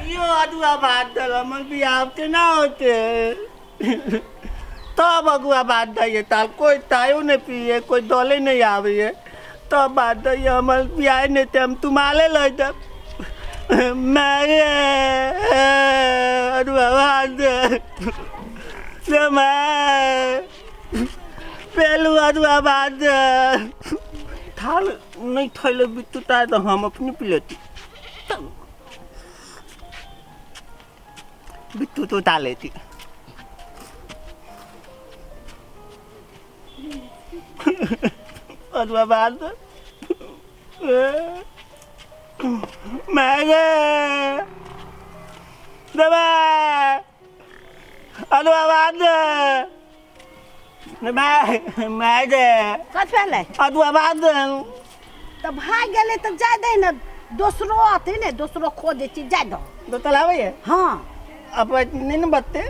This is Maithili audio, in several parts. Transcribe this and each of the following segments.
यो अदुआ भात दल हमर बियाह केना होते? तब अगुआ बात दैये ताल कोई तायो नहीं पिए, कोई दले नहीं आवे, तब बात दैये हमर बियाह नहीं ते हम तुम्हारे लय दब मारे अदुआ भात दे दे माय पेलू अदुआ भात दे। थाल नहीं थैले बिट्टू ताय तो हम अपने पी लेती, बिट्टू तो उतार लेती। अदुआ भात मारे दबा अदुआ भात माय माय दे। कथी भेलै? अदुआ भात। तऽ भाग गेलै तऽ जाय दे ने, दोसरो अथी ने दोसरो खोजै छी, जाय दो। दो आबै है। हाँ। अब नहीं ने बत्ते?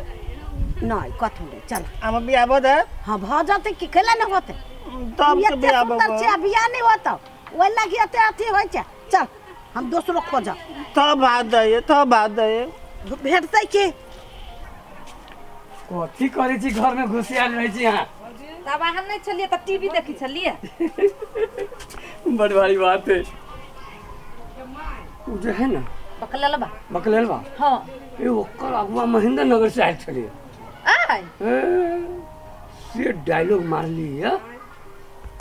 नहि, कथू नहि, चल। हम बियाह भऽ जायत। हाँ, भऽ जेतै कि कैला नहि होतै? तब एते बियाह सुन्दर भऽ छै आ बियाह नहि होतौ, ओहि लागी एते अथी होइ छै। चल, हम दोसरो खोजब। तब भात दैये, तब भात दैये। भेटतै की? कथी करै छी घरमे घुसियाल रहै छी अहाँ? तब अहाँ नहि छलियै तऽ टीवी देखै छलियै। बड़ भारी बात है ओ जे है ना। बकललबा। बकलेलबा। हाँ। ए ओकर अगुआ महेंद्र नगर से आयल छलियै। आय। ए, से डायलॉग मारली है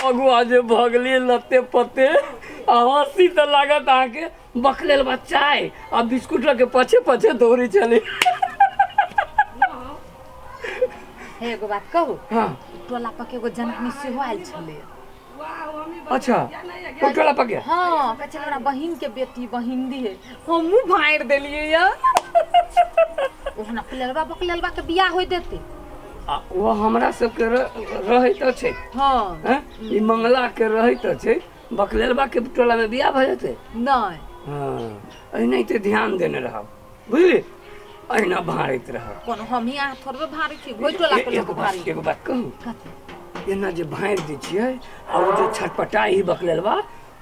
अगुआ जे भगली लत्ते पत्ते आ हँसी तऽ लागत अहाँके। बकलेलबा चाय आ बिस्कुट लऽ के पछे पछे दौड़ै छलै। हे, एगो बात कहू? हाँ। टोला पर के एगो जनानी सेहो आयल छलै। अच्छा, ओ टोला पर के? हाँ, कहै छलै हमरा बहिन के बेटी बहिन दी है। हमहूँ भाड़ि देलियै या ओहना फुलेलबा बकलेलबा के बियाह होय देतै। आ ओ हमरा सबके रहै तऽ छै। हाँ। हैं? ई मंगला के रहै तऽ छै, बकलेलबा के टोला में बियाह भऽ जेतै? नहि। हाँ, एनाहिते ध्यान देने रहब, बुझली? एहिना भाड़ैत रहब। कोनो हमही अहाँ थोड़बे भाड़ै छी, ओहि टोला के लोक एगो बात भाड़ै। एगो बात कहू? कथी? एना जे भाड़ि दै छियै आ ओ जे छटपटा ही बकलेलबा,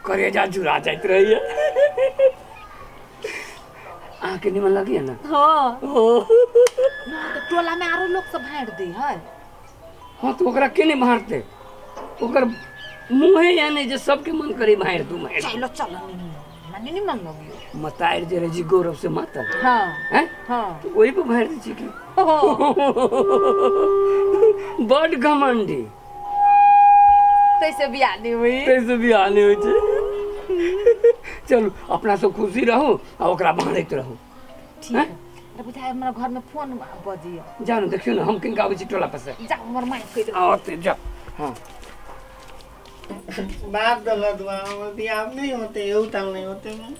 करेजा जुड़ा जाइत रहैया। अहाँके निमन लगैया ने? हाँ। ओ। नहि तऽ टोला में आरो लोक सब भाड़ि दै है। हाँ, तऽ ओकरा के नहि भाड़तै? ओकर मुँहे एहन जे सबके मन करे भाड़ि दू, भाड़ि दू। चलो चलो, मने निमन लगियो। मतारि जे रहै छी गौरव से मातल। हाँ। हैं? हाँ। तऽ ओहि पर भाड़ि दै छी की? बड घमंडी। तैसे बियाह नहि होई। तैसे बियाह नहि होइ छै। चलू, अपना सब खुशी रहू आ ओकरा भाड़ैत रहू। ठीक है। अरे बुझाय हमरा घर में फोन बजैया। जाउ ने, देखियौ ने, हम किनका आबै छी टोला पर से। जाउ, हमर माय कहि देलक। आओ जाउ। हाँ। बात गलत बा, हमर बियाह नहीं होते, एहू टाल नहीं होते। मैं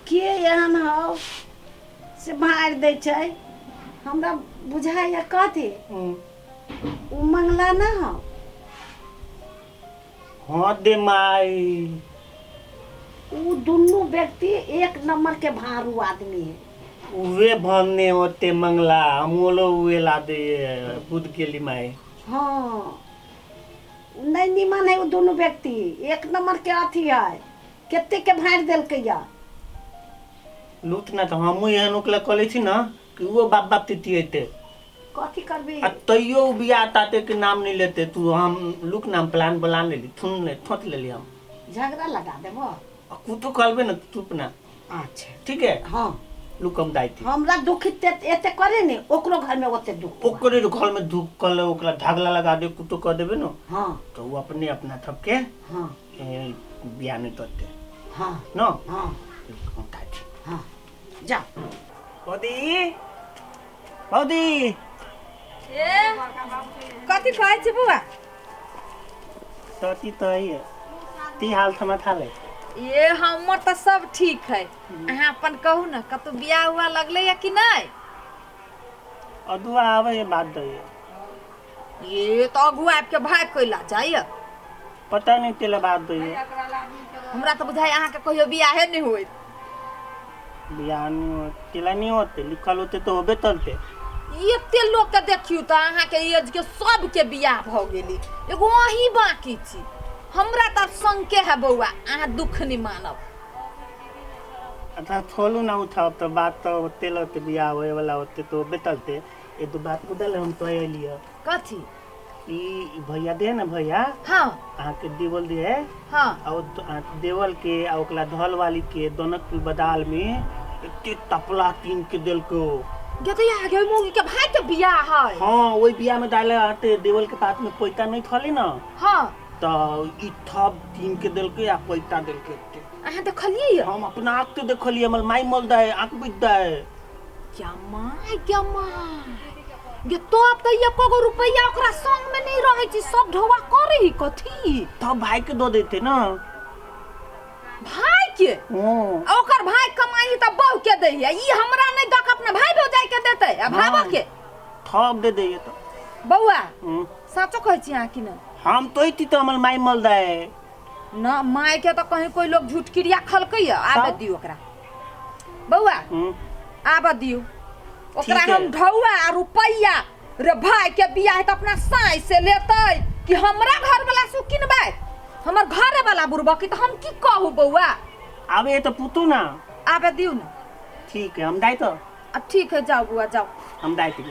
के एहन हौ से भाड़ि दै छै? हमरा बुझाइया कथी, ओ मंगला ना हौ? हाँ दे माई। उ दुनू व्यक्ति एक नंबर के भारू आदमी है। उहे भरने होते मंगला, हम बोलो उहे ला दे बुध के लिए माई। हाँ, नहीं निमन है वो दोनों व्यक्ति, एक नंबर के अथी है। कते के भाड़ देलकै या? लूट ना, तो हमहूँ एहन ओकला कले छी ना कि वो बाप बाप तितियेते। कथी करबी? आ तैयो उ बियाह ताते के नाम नहीं लेते। तू हम लुक नाम प्लान बना लेली, थुन ले थोत लेली हम। झगड़ा लगा देबो। आ कुतो कहलबे ना चुप ना। अच्छा। ठीक है। हाँ। लुक हम दाइती। हमरा दुख एते करे ने, ओकरो घर में ओते दुख। ओकरे घर में दुख कर, ओकरा झगड़ा लगा दे, कुतो कर देबे ना। हाँ। तो वो अपने अपना थपके। हाँ। ए, बियाह नहीं करते। हाँ। ना? हाँ। हम दाइती। हाँ, जा। बौदी, बौदी। ए, कथी कहै छी बौआ? तती तो है ती हाल थमा थाले। ये हमर तऽ सब ठीक है, अहाँ अपन कहू ने, कतौ बियाह हुआ लगलै या कि नहि? अदुआ आवे है बात दैये। ये तऽ अगुआ आबि के भाग कैला जाइए? पता नहीं तेला बात दैये। हमरा तऽ बुझाइ अहाँके कहियो बियाहे नहि होइत। बियाह नहीं होते, तेला नहीं होते, लिखल होते तो होबे तलते। एते लोक के देखियौ तऽ अहाँके एज के सबके बियाह भऽ गेलै, एगो अहीं बाकी छी। हमरा तऽ शंके है बौआ, अहाँ दुख नहीं मानब। अच्छा छोलू ना उठाओ तो बात तो होते लते बियाह होए वाला होते तो बेतलते ए दो बात बदल हम तो अलिए। कथी? ई भैया दे ना भैया। हाँ। अहाँ के देवल दे है। हाँ। और देवल के और ओकरा धल वाली के दोनक बदाल में एते तपला कीन के देलको। गे तो यहाँ गे मौगी के भाई के बियाह है। हाँ वही बियाह में डाले आते देवल के पास में पैसा नहीं थले ना। हाँ। तो ई थप कीन के देलके आ पैसा देलके एते। अहाँ देखलिए? हम अपना आँख तो देखलिए, हमर माई मल दे आँख बीत दे। क्या माय क्या my गे तो अब तो एको गो रुपया ओकरा संग में नहीं रहे छी, सब ढोवा करे कथी? तब भाई के दो देते ना। भाई के? हां। ओकर भाई कमाई त बहु के दै है, ई हमरा नहीं दक अपना भाई भौजाई के देते आ भाबो के थप दे दे तो। बौआ साचो कहै छी अहाँ की ना? हम तो इति तो हमर माई मल दे ना। माय के तो कहीं कोई लोग झूठ क्रिया खलकै आबे दियो ओकरा। बौआ आबे दियो ओकरा, हम ढौआ आ रुपैया रे भाई के बियाह त अपना साई से लेतै कि हमरा घर वाला सु किनबै? हमर घरे वाला बुरबकी त हम की कहू बौआ? आबे तो पुतू ना। आबे दियो ना। ठीक है हम दाई तो। अब ठीक है जाओ बुआ जाओ। हम दाई के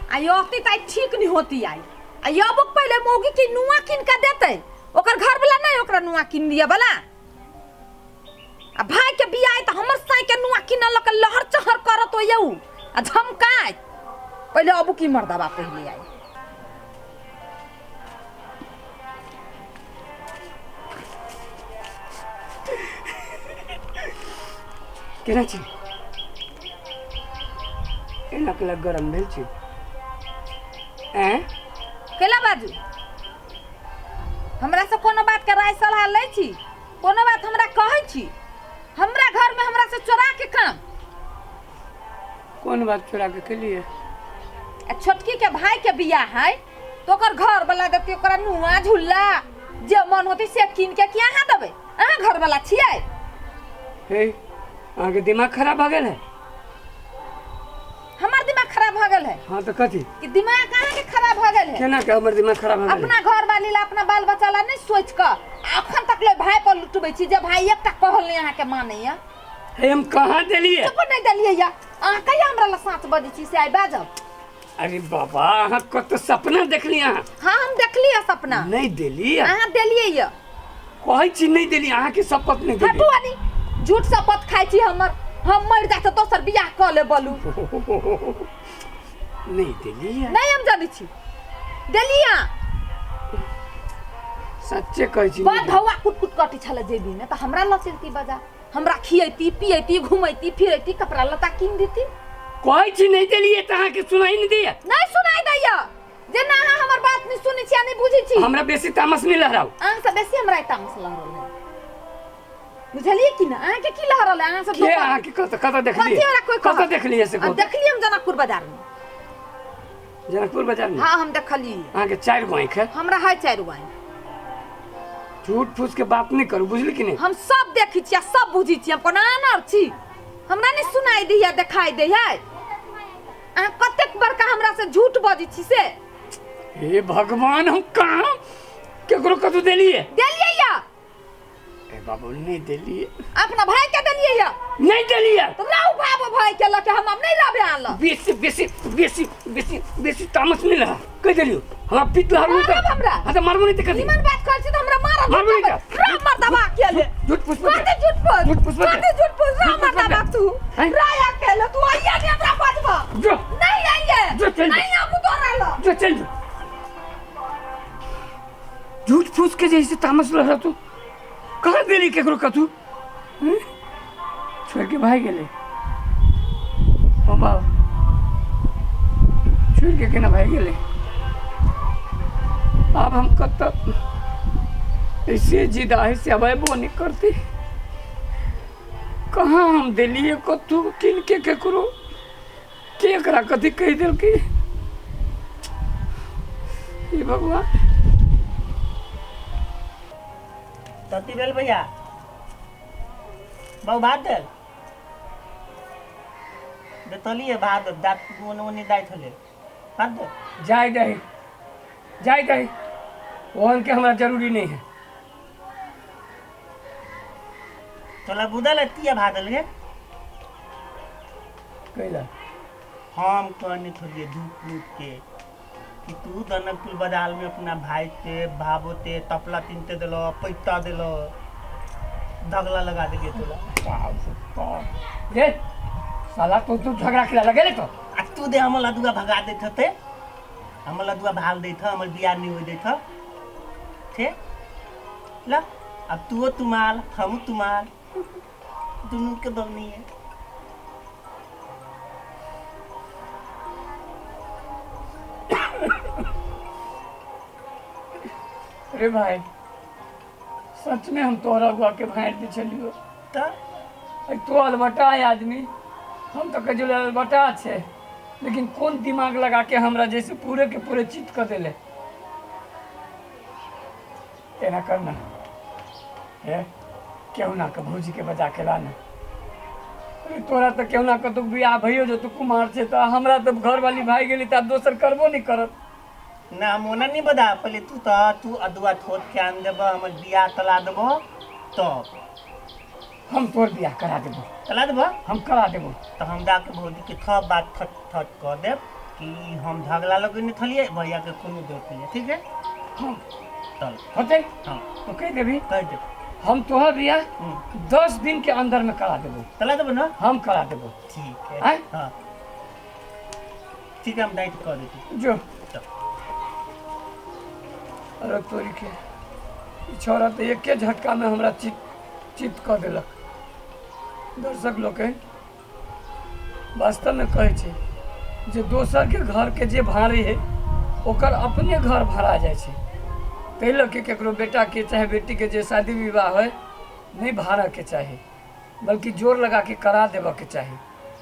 आ योती त ठीक नहीं होती आई। आ यबो पहले मौगी के नुआ किन के देतै, ओकर घर वाला नहीं ओकरा नुआ किन दिया वाला। आ भाई के बियाह त हमर साई के नुआ किन लक लहर चहर करत हो यौ आ झमकाय। पहले अबू की मर्दबा पहले आई। केना छी एना के लग गरम भेल छी? हैं केला बाजू हमरा से कोनो बात के राय सलाह लै छी? कोनो बात हमरा कहै छी? हमरा घर में हमरा से चोरा के काम। कौन बात चोरा के केलिए? आ छोटकी के भाई के बियाह है तो ओकर घर वाला देती ओकरा नुआ झुल्ला जे मन होती से कीन के की अहाँ देबै? अहाँ घर वाला छियै? हे अहाँ के दिमाग खराब भ गेल है? हमर दिमाग खराब भ गेल है? हाँ तो कथी कि दिमाग अहाँ के खराब भ गेल है? केना के हमर दिमाग खराब भ गेल? अपना घर वाली ला अपना बाल बच्चा ला नहीं सोच क अखन तक ले भाई पर लुटबै छी जे भाई एकटा कहल नहीं अहाँ के मानैया। हे हम कहाँ देलिए? चुप नहीं देलिए या अहाँ कहिया हमरा ला साँच बजै छी से आइ बाजब। अरे बाबा अहाँ कत सपना देखली अहाँ? हाँ हम देखलिए सपना। नहीं देली अहाँ देलिए या कहै छी नहीं देली अहाँ के शपथ नहीं देली। हटू आनी झूठ शपथ खाइ छी हमर, हम मर जात दोसर बियाह क ले बोलू। नहीं देली नहीं हम जानै छी देली अहाँ सच्चे कहै छी। बड़ धौआ कुट कुट कटी छल जेबी में त हमरा ल चलती बाजार, हमरा खियैती पियैती घुमैती फिरैती कपड़ा लत्ता किन देती। कहै छी नहीं देलिए त अहाँ के सुनाई नहीं दिया? नहीं सुनाई दैया जे ना अहाँ हमर बात नहीं सुनै छी आ नहीं बुझै छी। हमरा बेसी तामस नहीं लहराउ। अहाँ से बेसी हमरा तामस लहरल है बुझलिए कि ना? अहाँ के की लहरल है? अहाँ सब के अहाँ के कत कत देखलिए? कत देखलिए से कहू? देखलिए हम जनकपुर बाजार में। जनकपुर बाजार में? हाँ हम देखलिए। अहाँ के 4 गो आँख है? हमरा है 4 गो आँख। झूठ फूस के बात नहीं करू बुझली कि नहीं? हम सब देखी छी सब बुझी छी, हम कोना अनर छी? हमरा नहीं सुनाई दैया देखाई दै है। अहाँ कतेक बड़का हमरा से झूठ बजै छी से। हे भगवान हम कहाँ केकरो कतौ देलिए? देलिए या ए बाबू नहीं देलिए। अपना भाई के देलिए या? नहीं देलिए। तो रहू भाबो भाई के लके हम नहीं रहबे आनल। बेसी बेसी बेसी बेसी बेसी तामस नहीं लहा कह देलियो हमरा पित लहर नहीं मारब हमरा। हां त मारबो नहीं त कथी? निमन बात कहै छी त हमरा मारब। मारबो नहीं त राम मर्दबा के ले झूठ फूस कथी झूठ फूस? झूठ फूस कथी झूठ फूस? राम मर्दबा तू राया के ले तू आइया नहीं हमरा बाजबा। जो नहीं आइए जो चल नहीं आबू तोरा ल जो चल झूठ फूस के जैसे तामस लहरा तू कहाँ देली केकरो कथू? छोड़ के भाग गेले ओ बाबा छोड़ के केना भाग गेले? अब हम कत ऐसे जिदा है से अबो नहीं करती। कहाँ हम देलिए कथू किन के केकरो के एकरा कथी कहि देलकै? हे भगवान। तती भेल भैया बहु भात देल देतलिए भात दाँत ओने ओने दाइत होले भात दे। जाय दही जाय दही ओहन के हमरा जरूरी नहीं है। तोला बुदल तिया भागल गे। कैला हम कहने थोड़िए झूठ मूठ के कि तू दनकपुर बाजार में अपना भाई के भाबोते तपला तीनते दिलो, पैसा दिलो, धगला लगा देगे तोला। बाप रे साला तू तू झगड़ा खेला लगे तो आ तू दे हमर लदुआ भगा देत हते, हमर लदुआ भाग देत ह, हमर बियाह नहीं होई देत ह। थे ला अब तू तुमाल हम तुमाल दुनू के दमनी है। अरे भाई सच में हम तोहरा अगुआ के भाई पे चलियो त तो अलबटा है आदमी, हम तो कहे अलबटा छे, लेकिन कौन दिमाग लगा के हमरा जैसे पूरे के पूरे चित कर देले। एना करना है क्यों ना के भौजी के बजा के लाना। अरे तोरा तो क्यों ना कतौ बियाह भइयो जो तू कुमार छे, तो हमरा तो घर वाली भाई गेली त आब दोसर करबो नहीं करत ना। हम ओना नहीं बता, पहले तू तो तू अदुआ ठोक के आन देब, हमर बियाह तला देब, तो हम तोर बियाह करा देबो। तला देब? हम करा देबो। तो हम जाके भौजी के थप बात थट थट कर देब कि हम झगड़ा लगेने थलिए, भैया के कोनो दोष नहीं है, ठीक है? हाँ चल होते। हाँ तो कह देबी? कह देब। हम तोहर बियाह 10 दिन के अंदर में करा देबो। तला देबो ना? हम करा देबो। ठीक है। हाँ ठीक है, हम दायित्व कर देती जो। अरे तोरी के ई छोरा तो एके झटका में हमरा चित चित कऽ देलक। दर्शक लोग वास्तव में कहै छै जे दोसर के घर के जे भारी है ओकर अपने घर भरा जाइ छै। ताहि लऽ के केकरो बेटा के चाहे बेटी के जे शादी विवाह है नहीं भाड़ा के चाही, बल्कि जोर लगा के करा देबऽ के चाही।